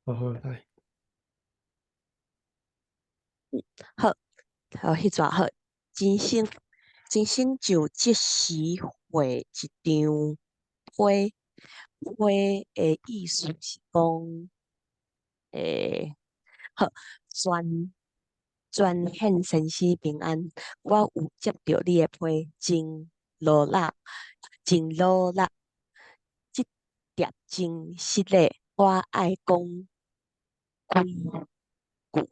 好好來。好，好，彼逝好，真生真生就即時畫一張批，批的意思是講，好，全全獻先生平安，我有接著你的批，真勞力，真努力，這疊真失禮，我愛講幾句。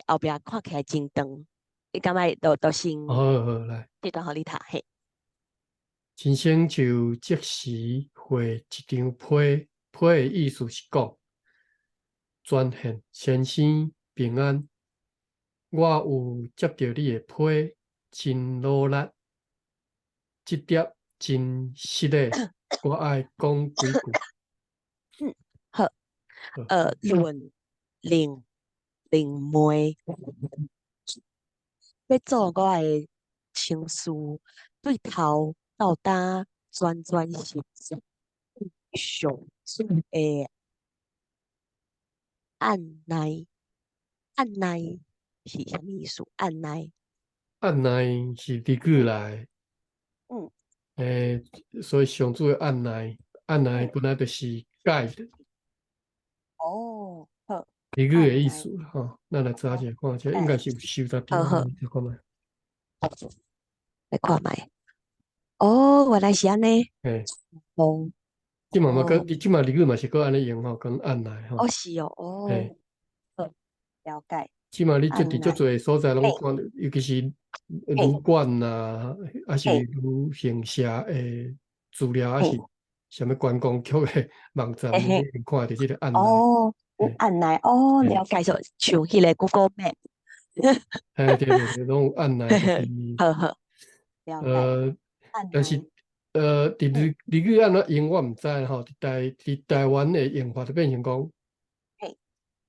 後壁看起來真長，你敢愛就先好好來，這段予你讀嘿。真生就即時畫一張批，批的意思是講，專獻先生平安，我有接著你的批，真努力，這疊真失禮，我愛講幾句。嗯，好，論另另妹，欲做我的情事，對頭到今全全實實上主的按捺，按捺是啥物意思？按捺，按捺是日語來，所以上主的按捺，按捺本來就是 guide。哦，好。日語的意思吼，咱來查一下看者，應該是有收集著。好好，看覓。來看覓。哦，原來是按呢。嘿。哦。這嘛嘛閣，你這嘛日語嘛是閣按呢用吼，講按捺吼。哦，是哦，哦。嘿。好，了解。這嘛你這佇足濟所在攏看著，尤其是旅館啊，抑是旅行社的資料，抑是啥物觀光局的網站，你一定看著這個按捺。哦。按捺哦，了解，就像彼个 Google Map。嘿，對對對，攏有按捺，就是。好好，了解。但是，佇日日語按怎用我毋知吼，佇台灣的用法就變成講，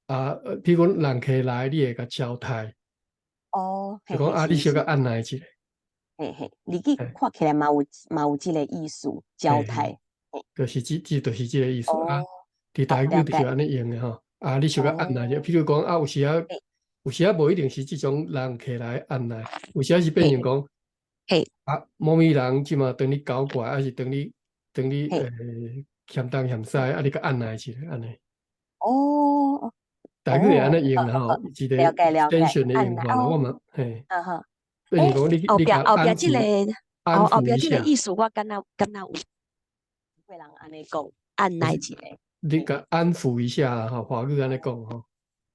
啊，比如講人客來，你會共招待。就講啊，你小可按捺一下。嘿嘿，日語看起來嘛有這个意思，招待。就是這就是這個意思啊。佇台語就是按呢用的吼。啊，你小可按捺者，譬如講啊，有時仔無一定是這種人客來按捺，有時仔是變成講，啊，某物人這馬當你搞怪，抑是當你嫌東嫌西，啊，你共按捺一下，按呢。台語會按呢用吼，一個 extension 的用法，我嘛嘿。變成講你後壁你後壁這个後壁這个意思，我敢若有個人按呢講，按捺一下。你共安撫一下啦，吼，華語按呢講吼，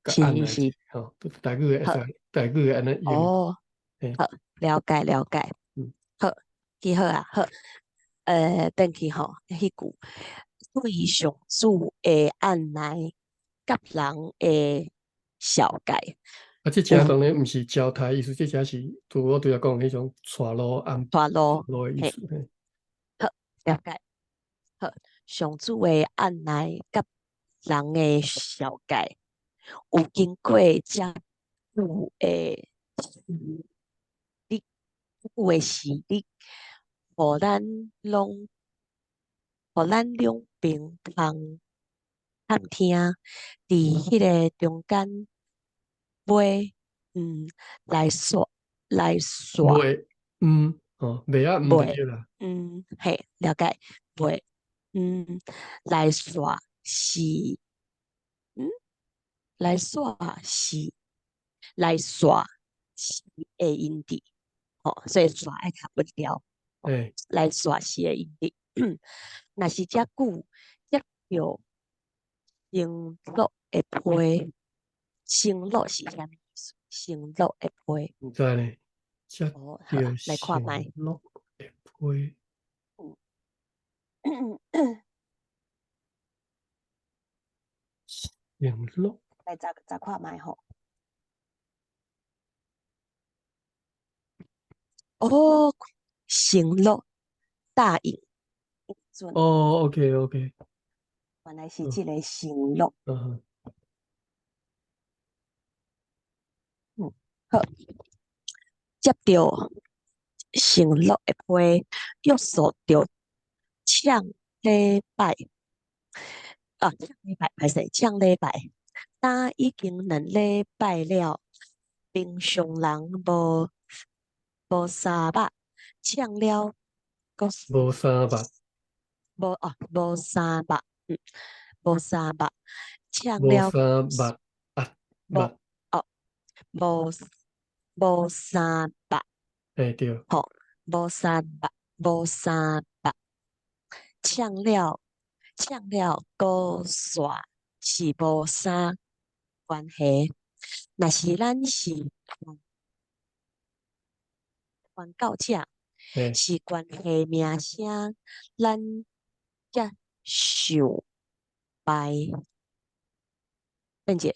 共按捺吼，台語會使，台語會按呢用。哦，好，了解了解。好，記好啊，好。轉去吼，彼句對上主的按捺，佮人的紹介。啊，這遮當然毋是招待意思，這遮是拄我拄才講彼種帶路按帶路路的意思。好，了解。好，上主的按捺佮人的紹介，有經過遮久的時日，久的時日，予咱兩邊通探聽，佇彼个中間尾來煞來煞。尾哦，尾仔毋對啦。嗯，嘿，了解。尾來煞是來煞是來煞是會用佇，吼，所以煞愛較穩調。來煞是會用佇，若是遮久接著承諾的批，承諾是啥物意思？承諾的批。毋知呢，接哦，好，來看覓。承諾的批。承諾。來查查看覓吼。哦，承諾答應。哦，OK，OK。原來是這个承諾。好。接著承諾的批，約束著搶禮拜，啊，搶禮拜，歹勢，搶禮拜，今已經2禮拜了，平常人無衫襪，搶了，閣無衫襪，無哦，無衫襪，無衫襪，搶無了，衫襪啊無襪，哦，無衫襪，欸對，吼，無衫襪，無衫襪，搶了，搶了，閣煞是無啥關係。若是咱是傳教者，是關係名聲，咱才想歹。等者，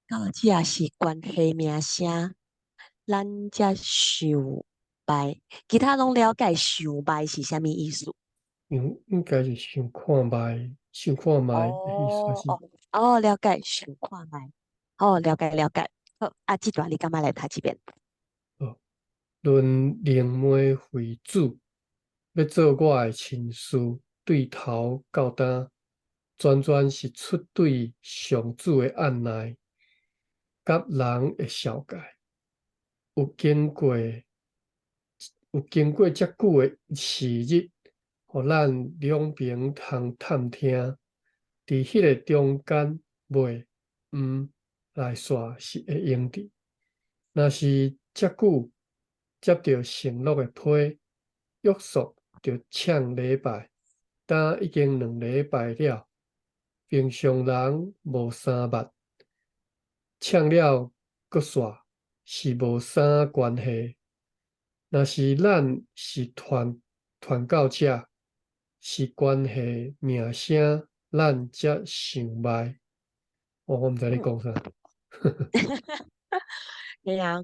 教者是關係名聲，咱才想歹。其他攏了解想歹是啥物意思？應該是想看覓，想看覓的意思是。哦哦，了解，想看覓。哦，了解了解。好，啊，這段你敢欲來讀一遍？哦，論靈媒惠子欲做我的親事，對頭到今，全全是出對上主的按捺，佮人的紹介。有經過遮久的時日，予咱兩邊通探聽，佇彼个中間，袂毋來煞是會用的。若是遮久接著承諾的批，約束著搶禮拜，今已經2禮拜了。平常人無衫襪，搶了閣煞是無啥關係。若是咱是傳教者，是關係名聲，咱才想歹。我毋知你講啥。對啊，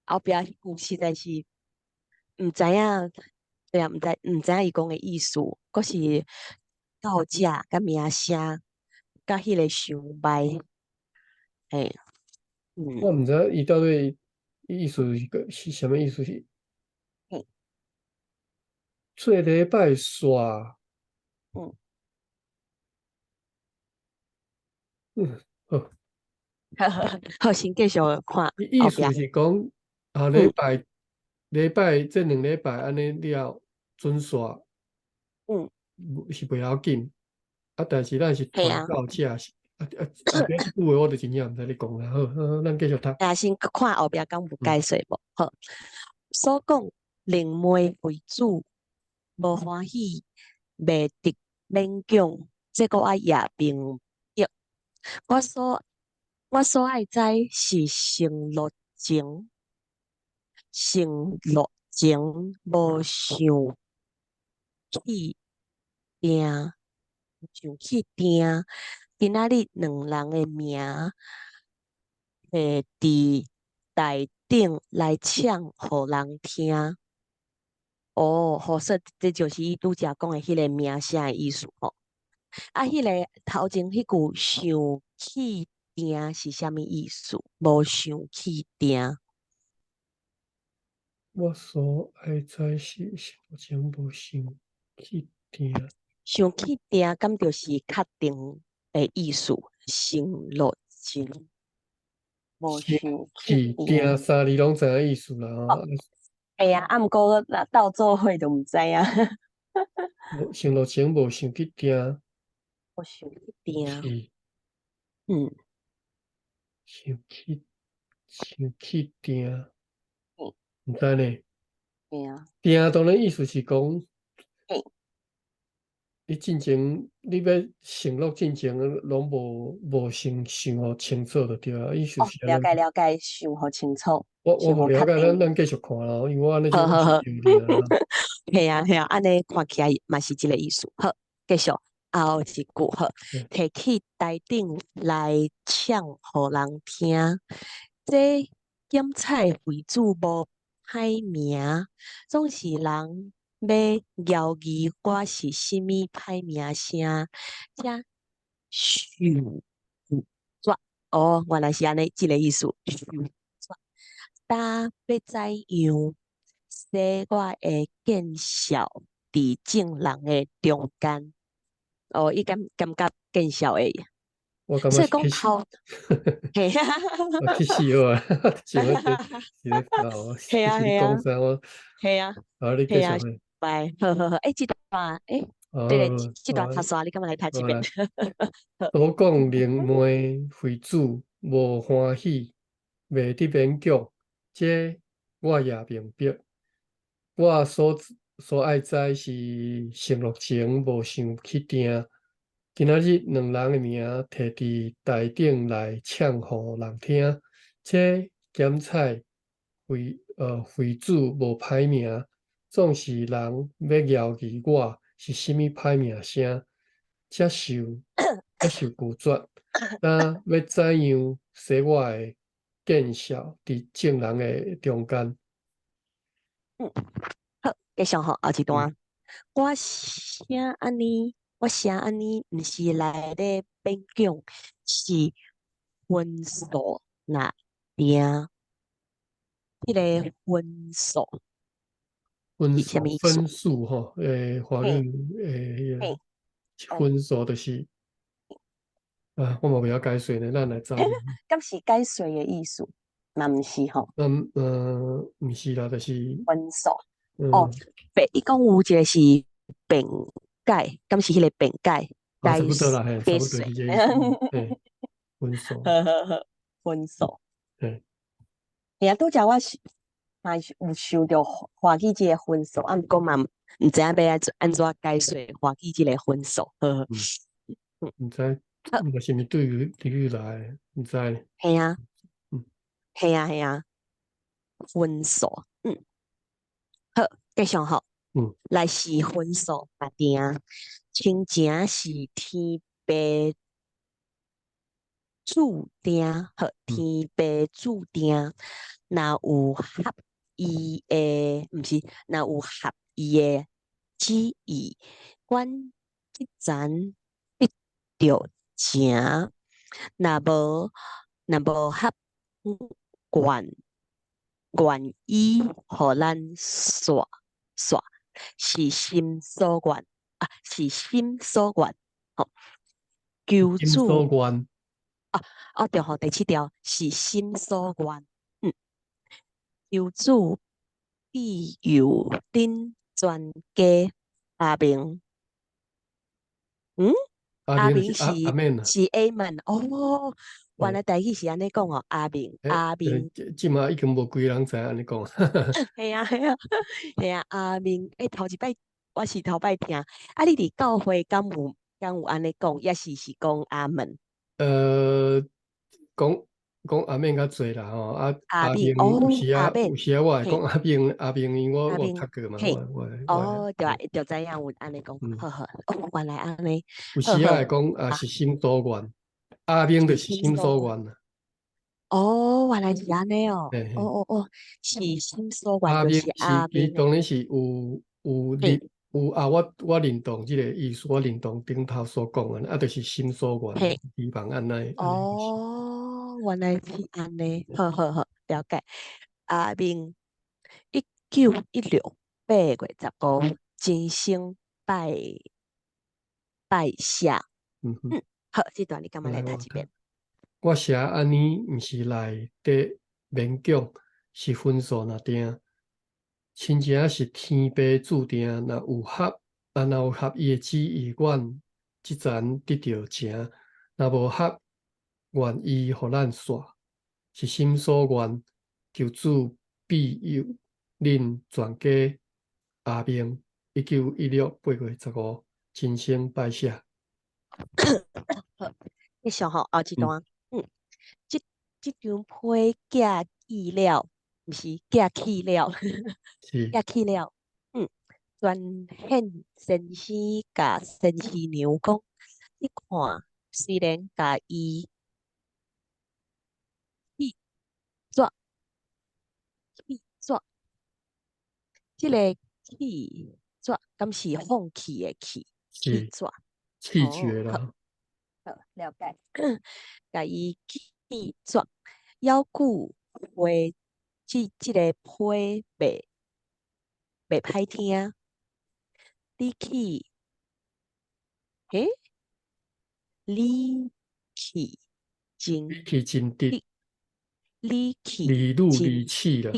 後壁彼句實在是毋知影，對啊，毋知影伊講的意思，閣是教者佮名聲，佮彼个想歹，嘿，我毋知伊到底意思是個是啥物意思是？做禮拜煞。好。好，先繼續看伊意思是講，後禮拜禮拜這2禮拜按呢了準煞，是袂要緊。啊，但是咱是傳教者，是啊啊後壁這句話我就真正毋知咧講啦。好，好，咱繼續讀。啊，先看後壁敢有解說無？好，所講靈媒惠子無歡喜，袂得勉強，這個我也明白。我所愛知是承諾前，承諾前無想去訂，想去訂。今仔日兩人的名會佇台頂來唱予人聽。哦，好，說這就是伊拄才講的彼个名聲的意思吼。啊，彼个頭前彼句想去訂是啥物意思？無想去訂。我所愛知是承諾前無想去訂。想去訂，敢就是確定的意思？承諾前無想去訂，三字攏知影意思啦。會啊，啊，毋過若鬥做伙就毋知影。承諾前無想去訂。無想去訂。是。想去訂。毋知呢。對啊。訂當然意思是講，你進前你欲承諾進前攏無先想予清楚就對啊，意思是了解了解，想予清楚。我無了解，咱繼續看啦，因為我按呢好好好。嘿啊嘿啊，按呢看起來嘛是這个意思。好，繼續後一句好，提去台頂來唱予人聽，這檢菜惠子無歹名，總是人欲枵疑我是啥物歹名聲，才受拒絕。哦，原來是按呢，這个意思。受拒絕，今欲怎樣？使我的見笑佇眾人的中間。哦，伊感覺見笑會。我感所以覺是去死，講頭，嘿，我去死好啊！想欲這是咧鬧，其實你講啥我，好，你繼續。拜，好好好，欸，這段，欸，對對，這段讀煞，你敢欲來讀一遍？所講能罵惠主無歡喜，袂得勉強，這我也明白。我所愛知是承諾前無想去定。今仔日兩人的名提佇台頂來唱予人聽，這檢採惠主無歹名，總是人欲枵疑我是啥物歹名聲，才受拒絕。那欲怎樣使我會見笑佇眾人的中間？嗯，好，繼續吼，後一段。我寫按呢，我寫按呢，毋是來咧勉強，是分數若定。彼个分數分是啥物意思？數分數吼，華語彼个分數就是啊，我嘛袂曉解說呢，咱來查。敢是解說的意思？嘛毋是吼。嗯，毋是啦，就是分數。哦，白伊講有一個是辯解，敢是彼个辯解？啊，差不多啦，嘿，差不多是這個意思。嘿，分數。好好好，分數。嘿。嘿啊，拄才我是嘛是有想著歡喜這个分數，啊，毋過嘛毋知影欲按怎解說歡喜這个分數。呵呵。毋知，嘛是毋是對語來的，毋知。嘿啊。嘿啊嘿啊，分數，嗯，好，繼續吼。來是分數決定，親情是天父注定，好，天父注定，若有合伊的，毋是，若有合伊的旨意，阮這層得著情，若無合，願意予咱煞煞，是心所願啊，是心所願，吼，求主啊，哦對吼，第七條是心所願，求主庇佑恁全家，阿明，阿明是阿明是阿門哦，原來台語是按呢講哦，阿明阿明，這馬已經無幾人知按呢講。嘿啊嘿啊嘿啊，阿明，欸，頭一擺我是頭擺聽，啊，你佇教會敢有按呢講，抑是講阿門？講阿明較濟啦吼，啊阿明有時啊有時啊，我會講阿明阿明，因為我有讀過嘛，我哦，對啊，就知影有按呢講，好好，哦，原來按呢。有時啊會講啊是心所願，阿明就是心所願啦。哦，原來是按呢哦，哦哦哦，是心所願，就是阿明。當然是有認有啊，我認同這個意思，我認同頂頭所講的，啊，就是心所願，希望按呢。哦，原來是按呢，好好好，了解。阿明，1916八月15，真心拜謝。嗯，好，這段你敢欲來讀一遍？我寫按呢，毋是來得勉強，是分數若定。親情是天父注定，若有合伊的旨意，阮這層得著情；若無合，願意予咱煞，是心所願。求主庇佑恁全家。阿明，1916八月15，真心拜謝。好，繼續吼，後一段。這張批寄去了，毋是寄去了，寄去了。全顯先生共先生娘講，你看，雖然共伊棄絕，棄絕，這个棄絕，敢是放棄的棄？棄絕，棄絕啦。好，了解。共伊棄絕，猶久話這个批袂歹聽。你去欸，理氣真理氣真直，理氣理路理氣啦。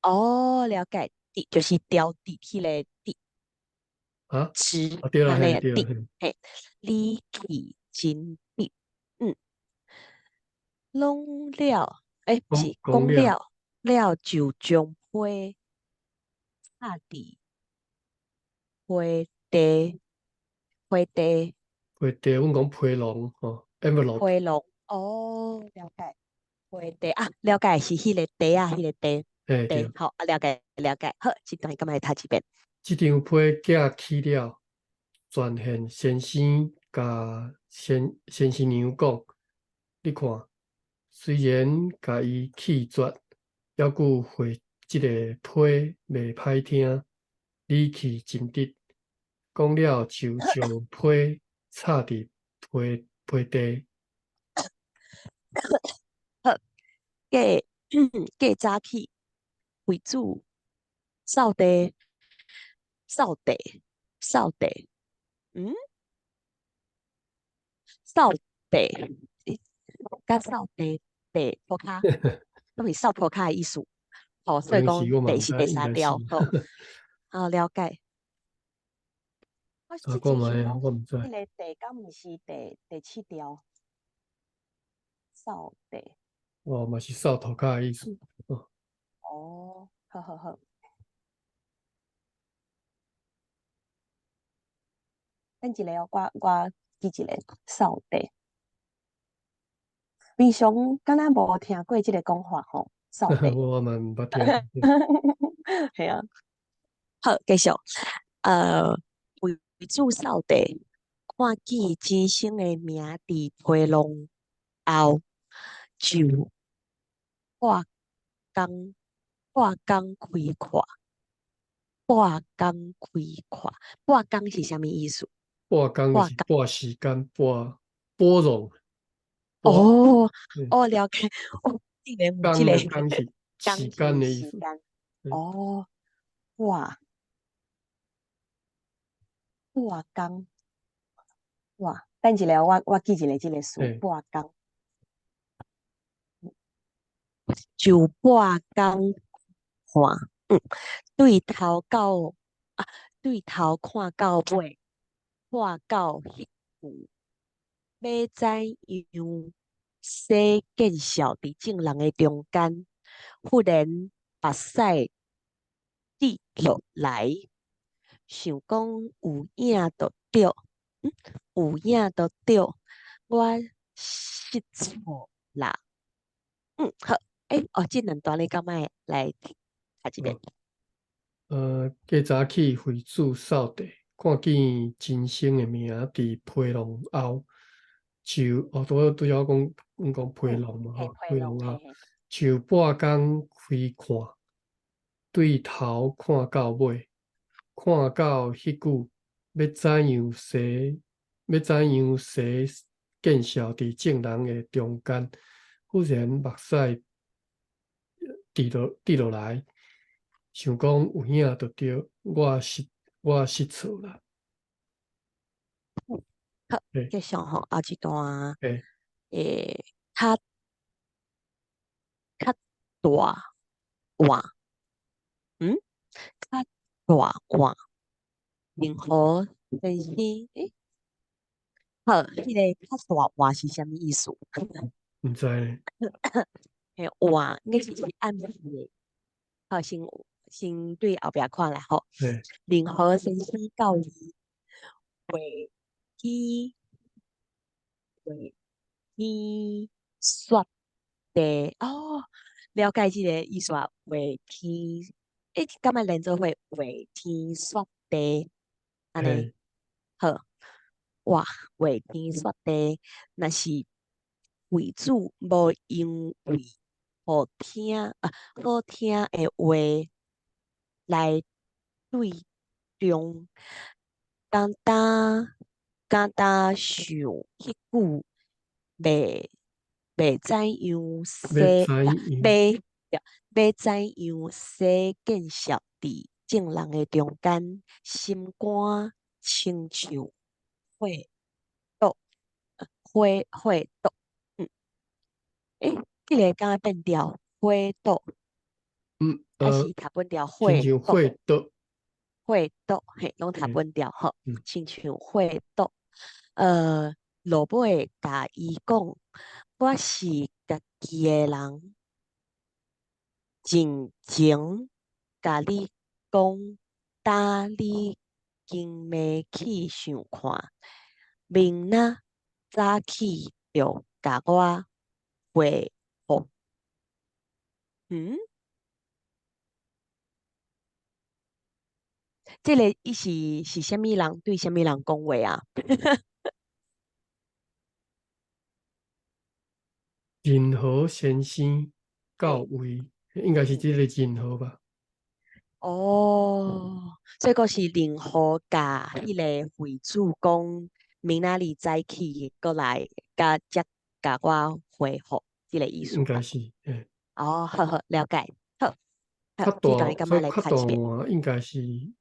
哦，了解，直就是調直彼个直。啊？直，對啦，按呢對，直，嘿，理氣真直，攏了，欸，毋是，講了了就將批插佇批袋，批袋，批袋，阮講批籠吼，envelope。批籠，哦，了解，批袋啊，了解是彼个袋仔，彼个袋，嘿，袋，好，啊，了解了解，好，這段敢會讀一遍？這張批寄去了，傳獻先生共先先生娘講，你看，雖然共伊棄絕，猶閣回這个批袂歹聽，語氣真直。講了就將批插佇批批袋。好，過過早起，惠子掃地，掃地，掃地，掃地，佮掃地地塗跤，攏是掃塗跤的意思。吼，所以講地是第三調，吼，好了解。啊，我嘛會，我毋知。彼个地敢毋是第第七調？掃地。哦，嘛是掃塗跤的意思。哦，哦，好好好。等一下哦，我我記一下掃地。平常敢若無聽過這个講法吼，掃地。我嘛毋捌聽。嘿啊。好，繼續。惠子掃地，看見先生的名佇批籠後，就破工破工開看，破工開看，破工是啥物意思？破工就是破時間，破撥冗。哦哦，了解。哦，竟然有這个工是時間的意思。哦，哇，破工，哇，等一下，我我記一下這个詞，破工。就破工看，對頭到啊，對頭看到尾，看到彼句，欲怎樣洗見笑佇眾人的中間，忽然目屎滴落來，想講有影就對，有影就對，我失錯啦。好，欸，哦，這兩段你敢會來讀一遍？過早起惠子掃地，看見先生的名佇批籠後，就哦，拄拄仔講，阮講批籠嘛吼，批籠後，就半工開看，對頭看到尾，看到彼句欲怎樣洗，欲怎樣洗見笑佇眾人的中間，忽然目屎滴落滴落來，想講有影就對，我失我失錯啦。好，繼續吼，後一段，欸，較較大碗，較大碗，任何先生，欸，好，彼个較大碗是啥物意思？毋知呢。嘿，碗應該是暗示的，好，先先對後壁看來吼。任何先生教伊話天話天雪地哦，了解這个意思啊？話天，欸，敢會連做伙話天雪地，按呢好，哇，話天雪地，若是惠子無因為好聽啊，好聽的話來對中，簡單簡單想彼句袂袂怎樣洗，欲欲怎樣洗見笑佇眾人的中間，心肝親像火火火毒，欸，這个敢變調火毒，還是讀本調火親像火毒，火毒，嘿，攏讀本調吼，親像火毒。落尾共伊講，我是家己的人，盡情共你講，今你今暝去想看，明仔早起就共我回覆。嗯？這个伊是啥物人對啥物人講話啊？任何先生到位，應該是這个任何吧？哦，這個是任何共彼个惠子講，明仔日早起閣來，佮才共我回覆，這个意思。應該是，嘿。哦，好好，了解。好，較大，所以較大換應該是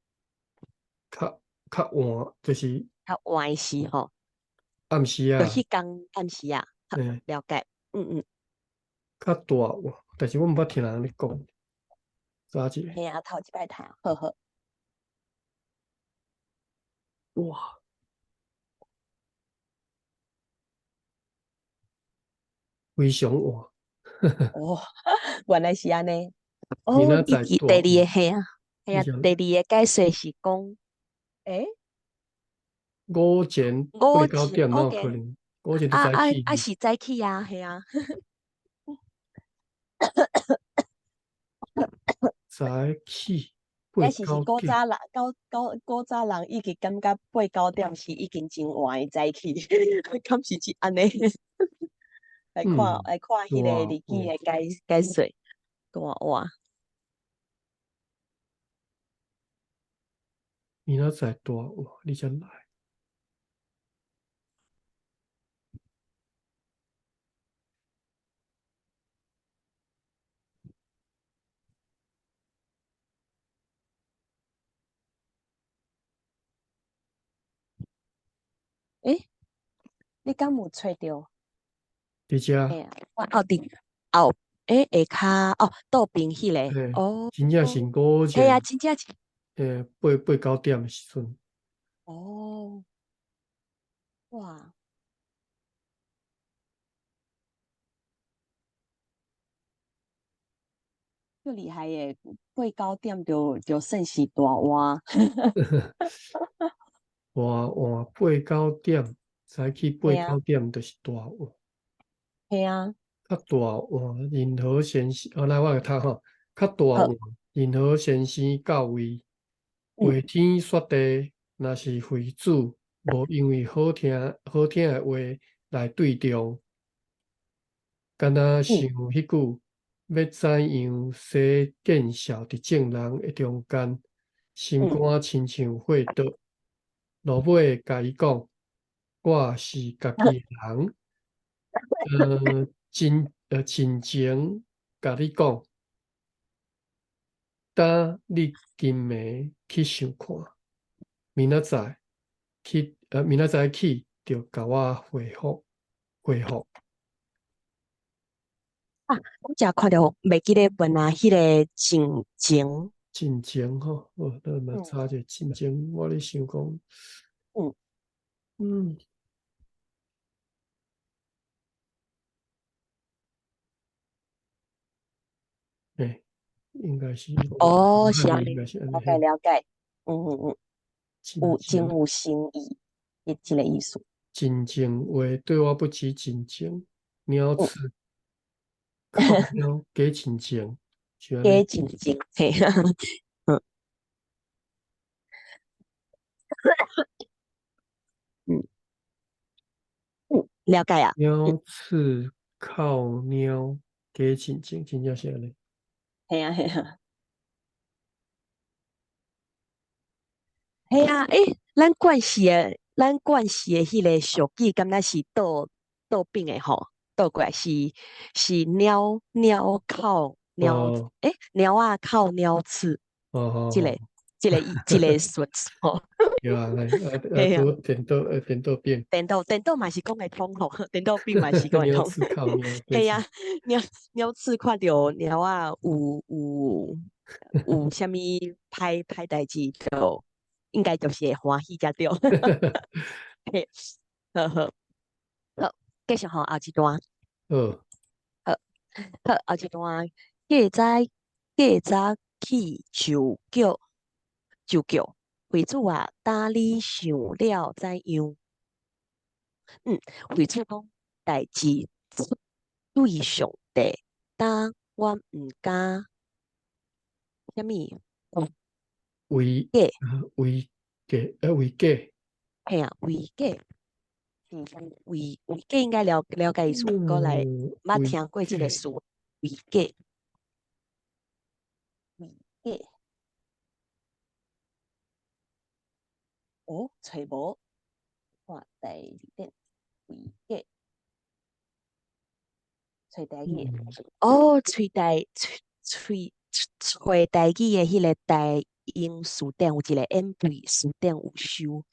較晚，就是較晚的時吼。暗時啊。就彼工暗時啊，了解。嗯嗯。較大換，但是我毋捌聽人咧講。早一個。嘿啊，頭一擺聽，好好。哇！非常晚。哦，原來是按呢。哦，伊第二个嘿啊，嘿啊，第二個解說是講，欸？午前八九點哪有可能？午前就早起。啊是早起啊，嘿啊。早起八抑是是九點。古早人，古早人已經感覺八九點是已經真晚的早起，敢是這按呢？來看來看彼个日記的解說，大換。明仔載大換，你才來。欸，你敢有揣著？佇遮。嘿啊，我哦佇後，欸，下跤哦，倒邊彼个，哦。真正是午嘿啊，前。真正是。欸，八九點的時陣。哦。哇。足厲害的，八九點就算是大換。大換八九點，早起八九點就是大換。嘿啊。較大換，任何先生，哦，來我來讀吼。較大換，任何先生到位，話天說地，若是惠子無因為好聽的話來對中，敢若想彼句欲怎樣使見笑佇眾人的中間，心肝親像火灼。落尾共伊講，我是家己的人，真情共你講，今你今暝去想看，明仔載起就共我回覆回覆。啊，我才看著袂記得問啊，彼个真情。真情吼，哦，咱嘛查者真情，我咧想講，欸，應該是。哦，是按呢，應該是按呢。了解了解，有真有心意，伊這个意思。真情話對我不起真情，鳥鼠哭鳥假親情，是按呢。假親情，嘿，了解啊。鳥鼠哭貓假親情，真正是按呢。嘿啊嘿啊。嘿啊，欸，咱慣勢的彼个俗語，敢若是倒反的吼，倒過來是貓哭貓，欸，貓仔哭鳥鼠，這个順序吼。對啊，啊啊，拄顛倒顛倒變。顛倒顛倒嘛是講會通吼，顛倒變嘛是講會通。鳥鼠靠貓。嘿啊，貓貓鼠看著貓仔有啥物歹歹代誌，就應該就是會歡喜才對。嘿，好好好，繼續吼，後一段。好。好，好，後一段，過早過早起就叫惠子啊，今你想了怎樣？惠子講代誌出對上帝，今我毋敢啥物？為假為假為假。嘿啊，為假是為為假應該了了解意思，過來捌聽過這個詞，為假，為假。哦，揣無，看第二點，為假，揣台語，哦，揣台揣揣揣台語的彼个台英詞典有一個演對詞典有收，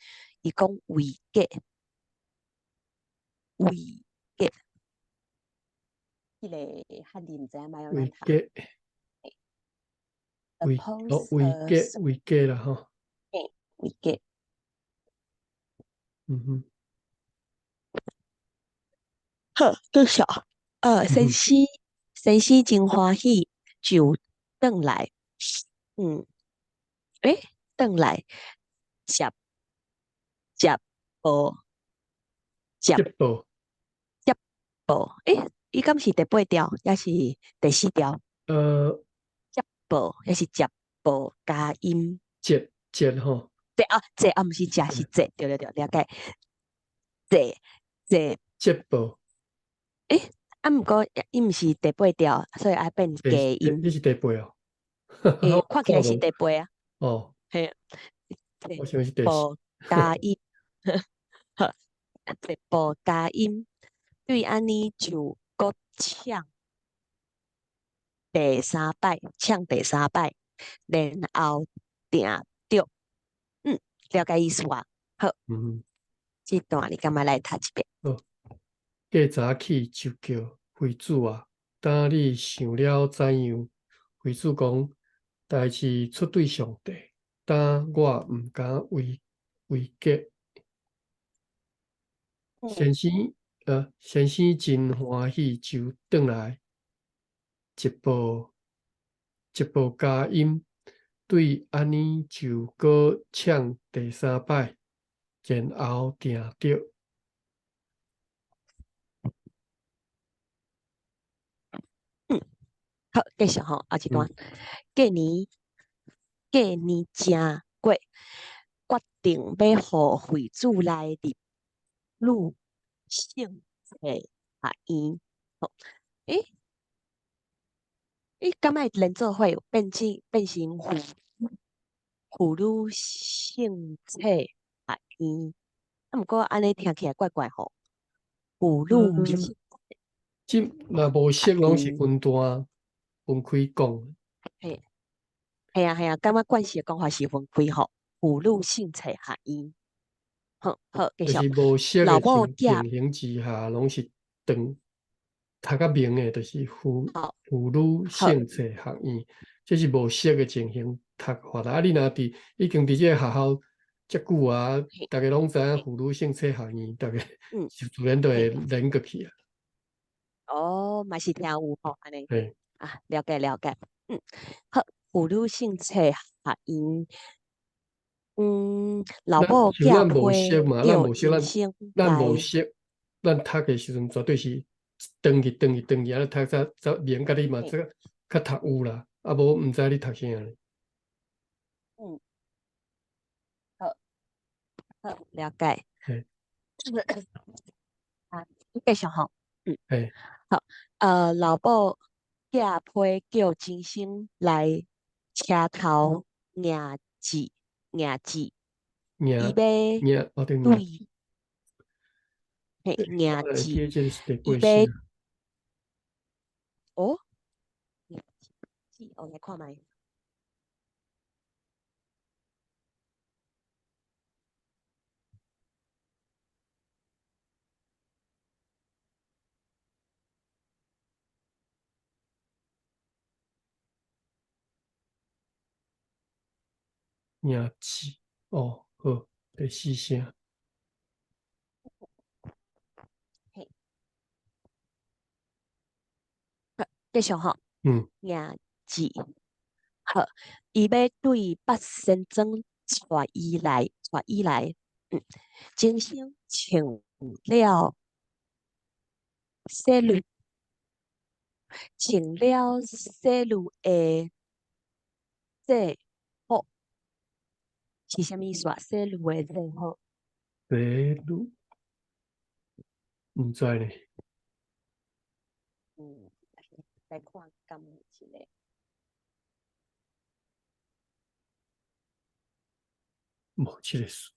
伊講為假，為假，彼個漢字毋知影捌用為假，為哦為假為假啦吼，嘿，為假。嗯哼，好，繼續。先生，先生真歡喜，就轉來。轉來，接接報，接報，接報。伊敢是第八條，抑是第四條？接報，抑是接報加音？接接吼。這啊，這啊，毋是食，是這，對對對，了解。這這接報。啊，毋過伊毋是第八條，所以愛變加音。你是第八哦？看起來是第八啊。哦。嘿。我想是第四。報加音。好，這報加音，對按呢就閣搶第三擺，搶第三擺，然後定著。了解意思啊？好，這段你敢欲來讀一遍？好，過早起就叫惠子啊，今你想了怎樣？惠子講，代誌出對上帝，今我毋敢違違假。先生真歡喜，就轉來一步一步加音。對按呢就閣搶第三擺，然後定著。好，繼續吼，後一段。過年過年正過，決定欲予惠子來入女聖冊學院。好，敢愛連做伙變成婦女聖冊學院？啊，毋過按呢聽起來怪怪吼。婦女聖這若無識攏是分段分開講。嘿，係啊係啊，感覺慣勢的講法是分開吼。婦女聖冊學院。好，好，繼續。就是無識的情形之下，攏是當讀較明的，就是婦女聖冊學院，這是無識的情形讀法啦。啊，你若佇已經佇這個學校遮久啊，逐家攏知影婦女聖冊學院，逐家就自然就會連過去啊。哦，嘛是聽有吼，按呢。嘿。啊，了解了解。好，婦女聖冊學院。老母像咱無寄識嘛，咱無識，批叫醫生咱無來識，咱讀的時陣絕對是轉去轉去轉去，啊，讀才才明佮你嘛，這個較讀有啦，啊無毋知你讀啥咧。好，好，了解。嘿。啊，繼續吼。嘿。好，老母寄批叫醫生來車頭迎接迎接，伊迎欲迎，哦對，對，嘿，迎接，伊欲，哦，迎接，我來看覓。名字哦，好，第四聲。嘿，好，繼續吼。名字，好，伊欲對八仙莊帶伊來，帶伊來，先生穿了洗濾，穿了洗濾的制服，是啥物意思啊？洗濾的制服。洗濾，毋知呢。來看敢有一个。無這個詞。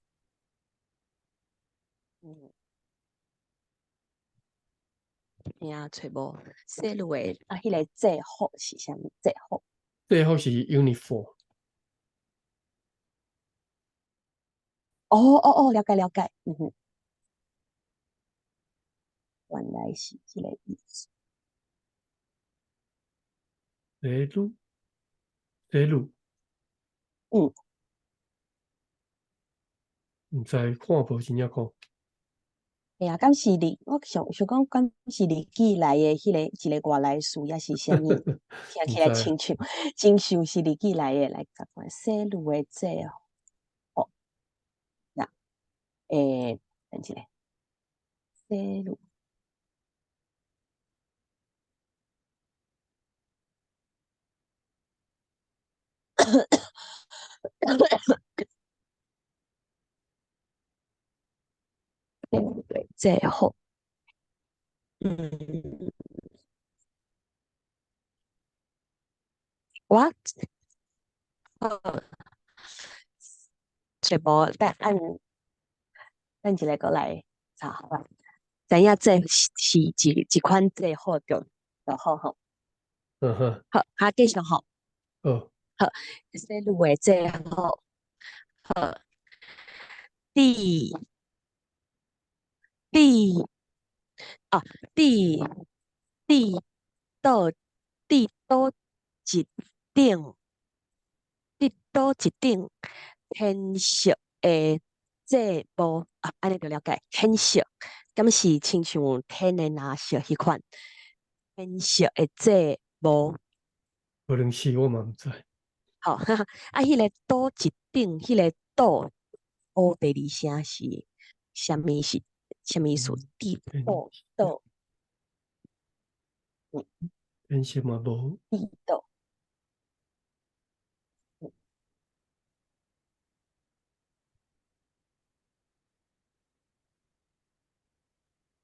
嘿啊，揣無洗濾的啊，彼个制服是啥物制服？制服是 uniform。哦哦哦，了解了解，嗯哼。原來是這个意思。洗濾，洗濾。毋知看無真正看。嘿啊，敢是日？我想想講，敢是日記內的彼个一个外來詞，抑是啥物？聽起來親像真像是日記內的，來共看洗濾的制服。嗱，等一下，洗濾。對，制服。我，好，揣無，等按，等一下閣來查好吧。知影這是一款制服就好吼。好，啊，繼續吼。好。好，洗濾的制服。好，佇佇啊，佇佇佗佇佗一頂，佇佗一頂天色的制帽啊，按呢就了解。天色，敢是親像天的藍色彼款？天色的制帽。可能是我嘛毋知。好，啊，彼个佗一頂，彼个佗，烏第二聲是啥物是？啥物意思？佇佗佗。天色嘛無。佇佗。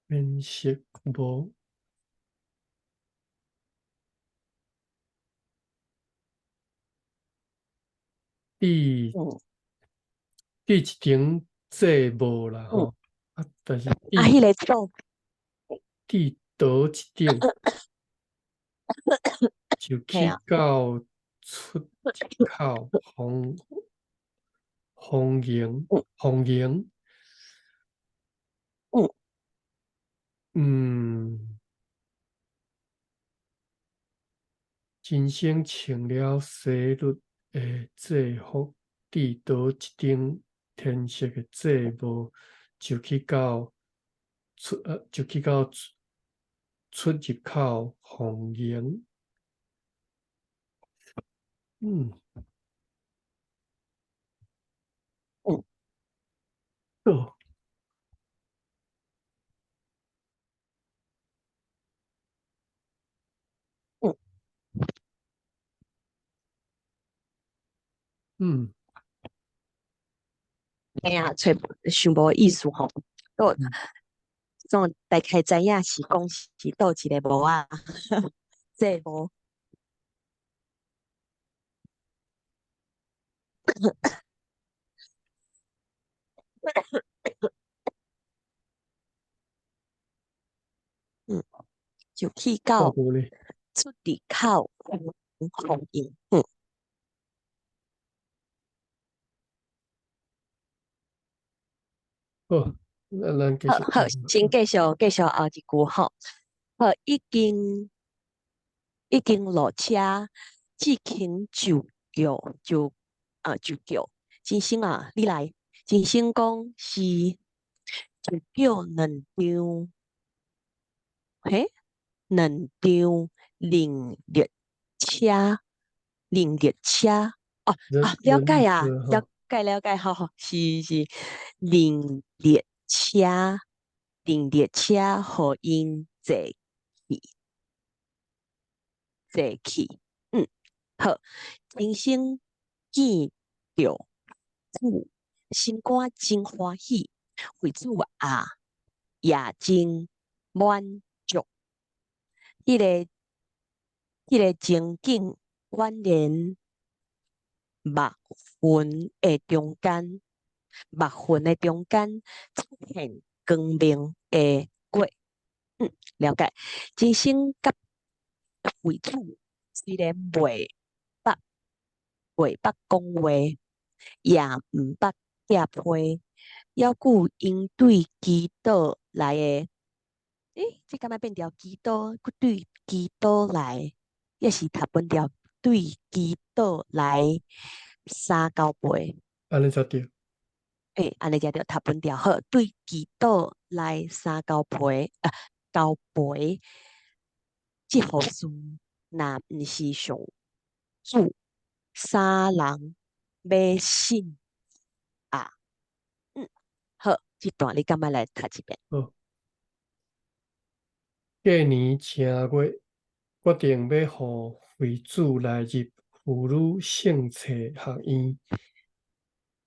天色無。佇佇一頂制帽啦吼，啊，但是啊，彼个佗佇佗一頂，就去到出入口豐豐盈豐盈，先生穿了洗濾的制服，佇佗一頂天色的制帽，就去到出入口豐盈。好。哎呀，揣想無意思吼，都總大概知影是講是佗一个帽仔，制帽。就去到出入口豐盈。好，那咱繼續。好，先繼續繼續後一句吼。好，已經落車，志勤就叫就啊就叫，真生啊，你來。真生講是，就叫兩張，嘿，兩張人力車，人力車，哦啊，了解啊，了解了解，好好，是是，人力車，人力車，予𪜶坐去，坐去，好，真生見著主，心肝真歡喜，惠子啊，也真滿足。彼个情景，宛然密雲的中間，密雲的中間出現光明的月。了解。真生佮惠子雖然袂捌講話，也毋捌寄批，猶閣𪜶對祈禱來的，這敢欲變著祈禱，閣對祈禱來，抑是讀本著對祈禱來三交陪。按呢才對。按呢才對，讀本著好，對祈禱來三交陪啊，交陪，這號事若毋是上主，啥人欲信啊？好，這段你敢欲來讀一遍？好。過年正月，決定欲予惠子來入婦女聖冊學院。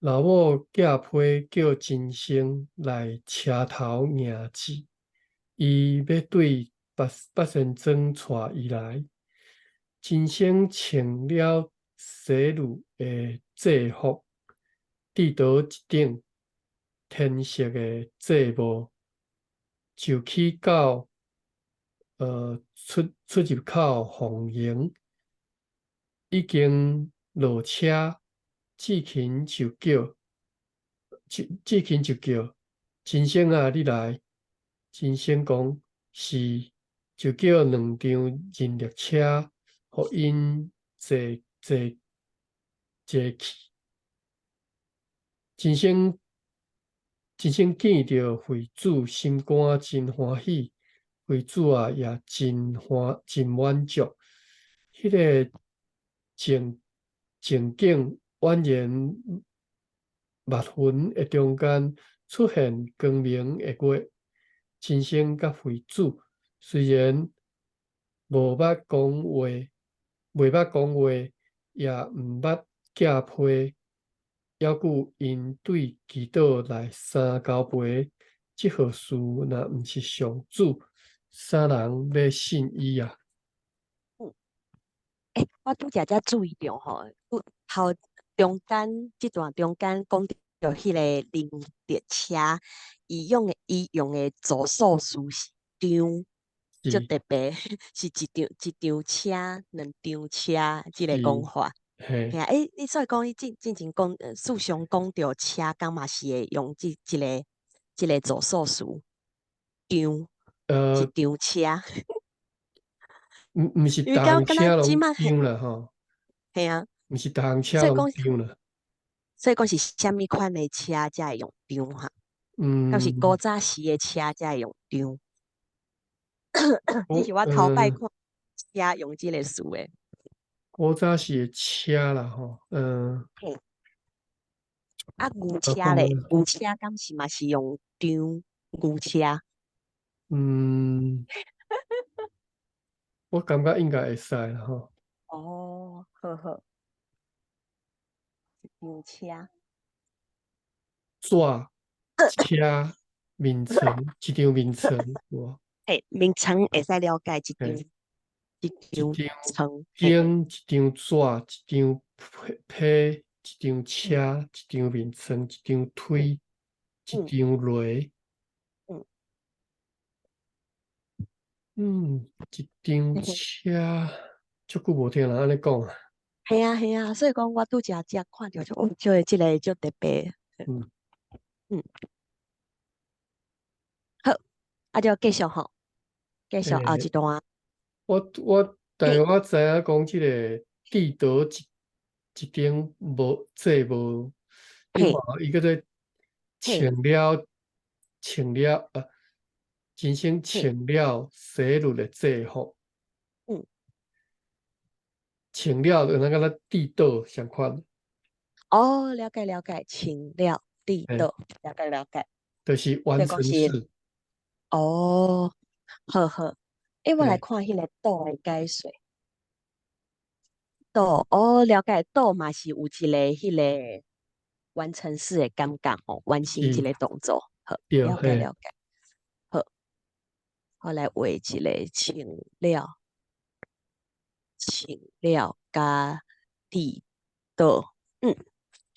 老母寄批叫真生來車頭迎接，伊欲對八仙莊帶伊來。真生穿了洗女的制服，戴著一頂天色的制帽，就去到出入口逢迎，已經落車，志勤就叫，真生啊，你來。真生講是，就叫兩張人力車，予𪜶坐坐坐去。真生見著惠子，心肝真歡喜，惠子啊也真滿足。彼個情景宛然密雲的中間出現光明的月。真生佮惠子雖然無捌講話，袂捌講話，也毋捌寄批，猶閣𪜶對祈禱來三交陪，這號事若毋是上主，啥人欲信伊啊？我拄才才注意著吼，頭中間這段中間講著彼個人力車，伊用的組數詞是張，足特別，是一張一張車，兩張車，這个講法。嘿。啊，你所以講，伊進前講，書上講著車，敢嘛是會用這個組數詞，張，一張車。毋是逐項車攏張啦吼。嘿啊。毋是逐項車攏張啦。所以講是啥物款的車才會用張哈？敢是古早時的車才會用張？這是我頭擺看車用這個詞的。古早時的車啦吼，嘿。啊，牛車咧，牛車敢是嘛是用張牛車？我感覺應該會使啦吼。哦，好好。一張車。紙車眠床，一張眠床，有無？嘿，眠床會使了解一張，一張床。一張一張紙，一張批，一張車，一張眠床，一張推，一張犁。一張車，足久無聽人按呢講啊。嘿啊嘿啊，所以講我拄才才看著就哦，這個足特別。好，啊就繼續吼，繼續後一段。我大約我知影講這個戴著一頂無制帽，你看伊叫做穿了穿了啊，真生穿了洗律的制服。穿了就那个跌倒相款。哦，了解了解，穿了跌倒，了解了解。就是完成式。哦，好好。欸，我來看彼个倒的解說。倒，哦，了解，倒嘛是有一个彼个完成式的感覺吼，完成一個動作。好，了解了解。好，我來畫一個穿了，穿了佮跌倒。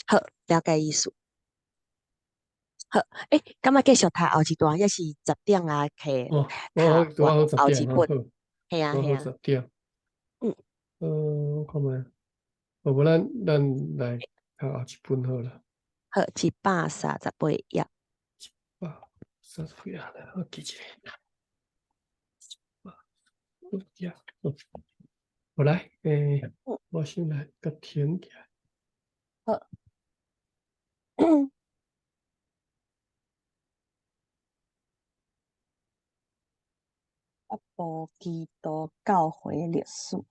好，了解意思。好，欸，敢欲繼續讀後一段，抑是10點啊？摕讀後一本。嘿啊嘿啊。 10點。我看覓，無咱來讀後一本好啦。好，138頁。138頁來，我記一下。100頁，好來，欸，我先來共停起來。好。北部基督教會歷史。